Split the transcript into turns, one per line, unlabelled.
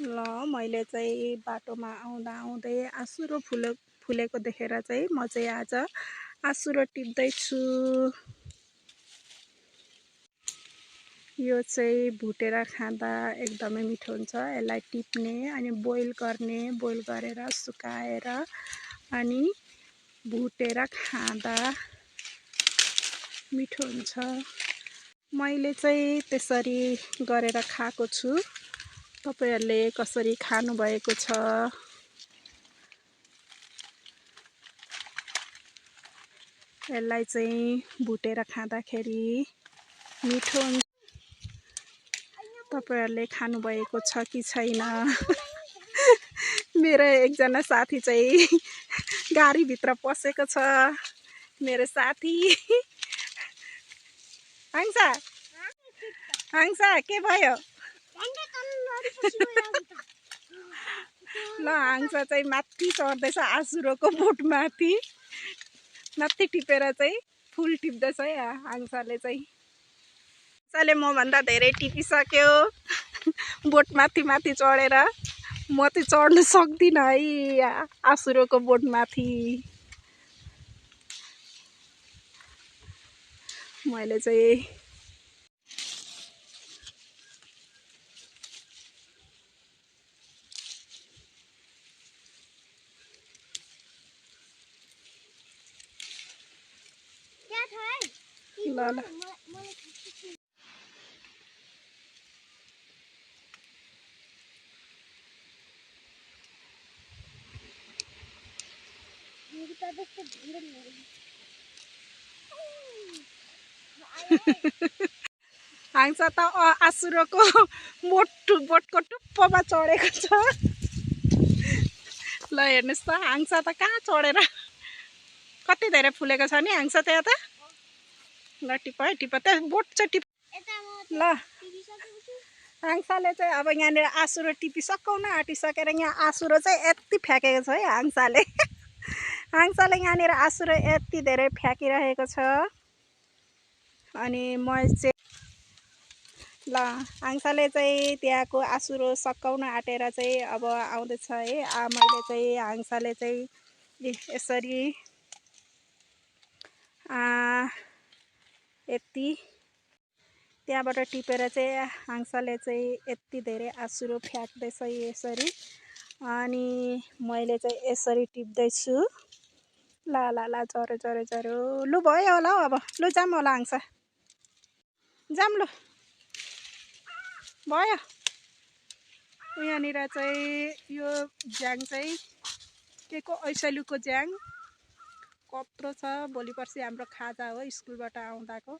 ल मैले चाहिँ बाटोमा आउँदा आउँदै आँसुरो फुलेको देखेर चाहिँ म चाहिँ आज आँसुरो टिप्दैछु। यो चाहिँ भुटेर खाँदा एकदमै मिठो हुन्छ। यसलाई टिप्ने अनि बोइल गरेर सुकाएर अनि भुटेर खाँदा मिठो हुन्छ। मैले चाहिँ त्यसरी गरेर खाएको छु। तपाईहरुले कसरी खानु भएको छ? यसलाई चाहिँ भुटेर खाँदाखेरि मिठो हुन्छ। तपाईहरुले खानु भएको छ कि छैन? मेरो एकजना साथी चाहिँ गाडी भित्र पसेको छ। मेरो साथी हाङसा के भयो? ल हाङसा चाहिँ माथि चढ्दैछ आँसुरोको बोटमाथि। माथि टिपेर चाहिँ फुल टिप्दैछ है हाङसाले चाहिँ। हाङसाले म भन्दा धेरै टिपिसक्यो बोटमाथि माथि चढेर। म चाहिँ चढ्न सक्दिनँ है आँसुरोको बोटमाथि। मैले चाहिँ ल हाङसा त आँसुरोको बोटको टुप्पोमा चढेको छ। ल हेर्नुस् त हाङसा त कहाँ चढेर कति धेरै फुलेको छ नि हाङसा त्यहाँ त। ल टिप है टिप त बोट चाहिँ टिप। ल हाङसाले चाहिँ अब यहाँनिर आँसुरो टिपिसकाउन आँटिसकेर यहाँ आँसुरो चाहिँ यति फ्याँकेको छ है हाङसाले। हाङसाले यहाँनिर आँसुरो यति धेरै फ्याँकिरहेको छ। अनि म चाहिँ ल हाङसाले चाहिँ त्यहाँको आँसुरो सकाउन आँटेर चाहिँ अब आउँदैछ है। मैले चाहिँ हाङसाले चाहिँ यसरी यति त्यहाँबाट टिपेर चाहिँ हाङसाले चाहिँ यति धेरै आँसुरो फ्याँक्दैछ यसरी। अनि मैले चाहिँ यसरी टिप्दैछु। ल ल ल जरो जरो जरो लु भयो होला हौ अब। लु जाम होला हाङसा जाम लु भयो। यहाँनिर चाहिँ यो ज्याङ चाहिँ के को ऐसलुको ज्याङ कत्रो छ। भोलि पर्सि हाम्रो खाजा हो स्कुलबाट आउँदाको।